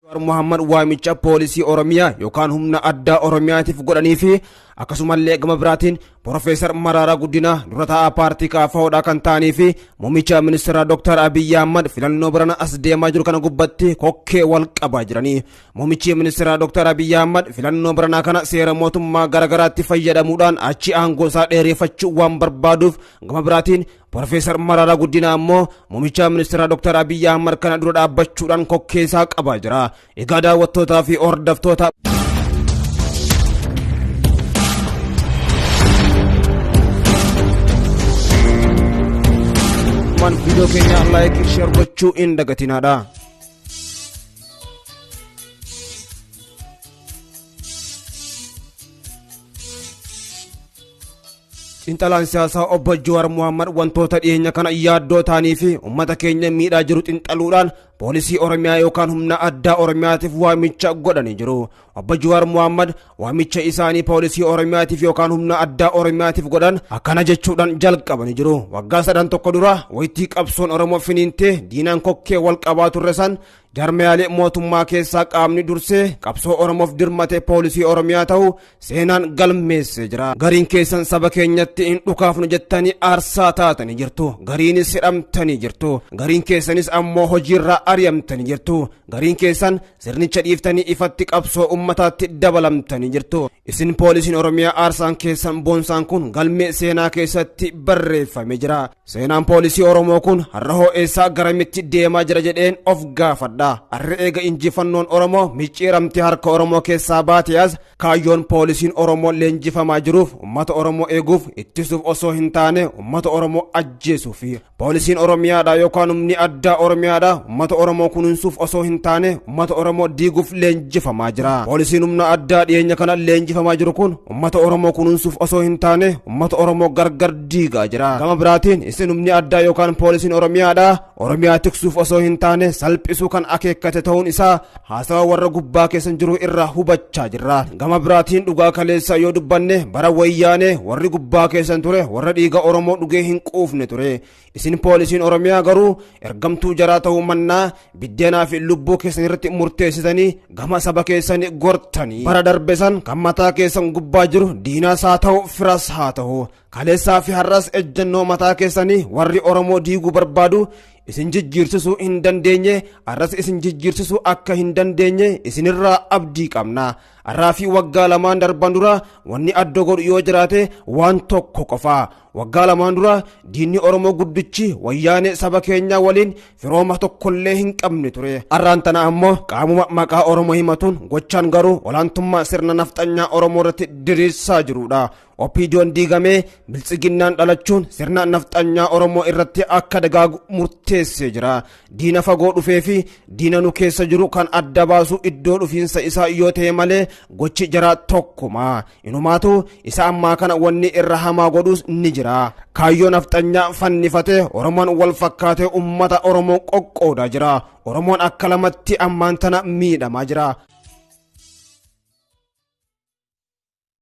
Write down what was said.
Jawaar Mohammad waamicha poolisii Oromiyaa yookaan humna addaa Oromiyaatiif godhanii fi akkasumallee gama biraatiin Profeesar Maraaraa Guddinaa dura taa'aa paartii KFOdhaa kan ta'anii fi muummicha ministeeraa Dr. Abiyyi Ahmad filannoo barana as deemaa jiru kana gubbatti kokkee wal qabaa jiranii. Muummichi ministeeraa Dr. Abiyyi Ahmad filannoo baranaa kana seera mootummaa garaagaraatti fayyadamuudhaan achi aangoo isaa dheereffachuu waan barbaaduuf gama biraatiin Profeesar Maraaraa Guddinaa ammoo muummicha ministeeraa Dr. Abiyyi Ahmad kana dura dhaabbachuudhaan kokkee isaa qabaa jira. Egaa daawwattootaa fi hordoftoota man viidiyoo keenya laayik sheer gochuu hin dagatinaadha. Xiinxalaan siyaasaa obbo Jawaar Mohammad wantoota dhiyeenya kana yaaddoo ta'anii fi uummata keenya miidhaa jiru xiinxaluudhaan poolisii Oromiyaa yookaan humna addaa Oromiyaatiif waamicha godhanii jiru. Obbo Jawaar Mohammad waamicha isaanii poolisii Oromiyaatiif yookaan humna addaa Oromiyaatiif godhan akkana jechuudhaan jalqabanii jiru. Waggaa sadan tokko dura waytii qabsoon Oromoo finiintee diinaan kokkee wal qabaa turre san jaarmiyaalee mootummaa keessaa qaamni dursee qabsoo Oromoof dirmate poolisii Oromiyaa ta'uu seenaan galmeessee jira. Gariin keessan saba keenyatti hin dhukaafnu jettanii aarsaa taatanii jirtu. Gariinis hidhamtanii jirtu. Gariin keessanis ammoo hojiirraa ari'amtanii jirtu. Gariin keessan sirnicha dhiiftanii ifatti qabsoo ummataatti dabalamtanii jirtu. Isin poolisiin Oromiyaa aarsaan keessan boonsaan kun galmee seenaa keessatti barreeffamee jira. Seenaan poolisii Oromoo kun har'a hoo eessaa garamitti deemaa jira jedheen of gaafadha. Har'a eega injifannoon Oromoo micciiramtee harka Oromoo keessaa baate as kaayyoon poolisiin Oromoo leenjifamaa jiruuf uummata Oromoo eeguuf ittisuuf osoo hin taane uummata Oromoo ajjeesuufi. Poolisiin Oromiyaadha yookaan humni addaa Oromiyaadha uummata Oromoo kunuunsuuf osoo hin taane uummata Oromoo diiguuf leenjifamaa jira. Poolisiin humna addaa dhiyeenya kana leenjifamaa jiru kun uummata Oromoo kunuunsuuf osoo hin taane uummata Oromoo gargar diigaa jira. Gama biraatiin isin humni addaa yookaan poolisiin Oromiyaadha Oromiyaa tiksuuf osoo hin taane salphisuu kan akeekkate ta'uun isaa haasawa warra gubbaa keessan jiru irraa hubachaa jirra. Gama biraatiin dhugaa kaleessa yoo dubbanne bara wayyaanee warri gubbaa keessan ture warra dhiiga Oromoo dhugee hin quufne ture. Isin poolisiin Oromiyaa garuu ergamtuu jaraa ta'uu mannaa biddeenaa fi lubbuu keessan irratti murteessitanii gama saba keessan gortanii. Bara darbe san kan mataa keessan gubbaa jiru diinaas haa ta'u firas haa ta'u kaleessaa fi har'as ejjennoo mataa keessanii warri Oromoo diiguu barbaadu isin jijjiirsisuu hin dandeenye har'as isin jijjiirsisuu akka hin dandeenye isinirraa abdii qabna. Har'aa fi waggaa lamaan darban dura wanni adda godhu yoo jiraate waan tokko qofa. Waggaa lamaan dura diinni Oromoo guddichi wayyaanee saba keenyaa waliin firooma tokkollee hin qabne ture. Har'aan tana ammoo qaamuma maqaa Oromoo himatuun gochaan garuu olaantummaa sirna nafxanyaa Oromoo irratti diriirsaa jirudha. OPDOn diigamee biltsiginnaan dhalachuun sirna nafxanyaa Oromoo irratti akka dagaagu murteessee jira. Diina fagoo dhufee fi diina nu keessa jiru kan adda baasu iddoo dhufiinsa isaa yoo ta'e malee gochi jaraa tokkuma. Inumaatu isa ammaa kana wanni irra hamaa godhus ni jira. Kaayyoo nafxanyaa fannifatee Oromoon wal fakkaatee uummata Oromoo qoqqoodaa jira. Oromoon akka lamatti ammaan tana miidhamaa jira.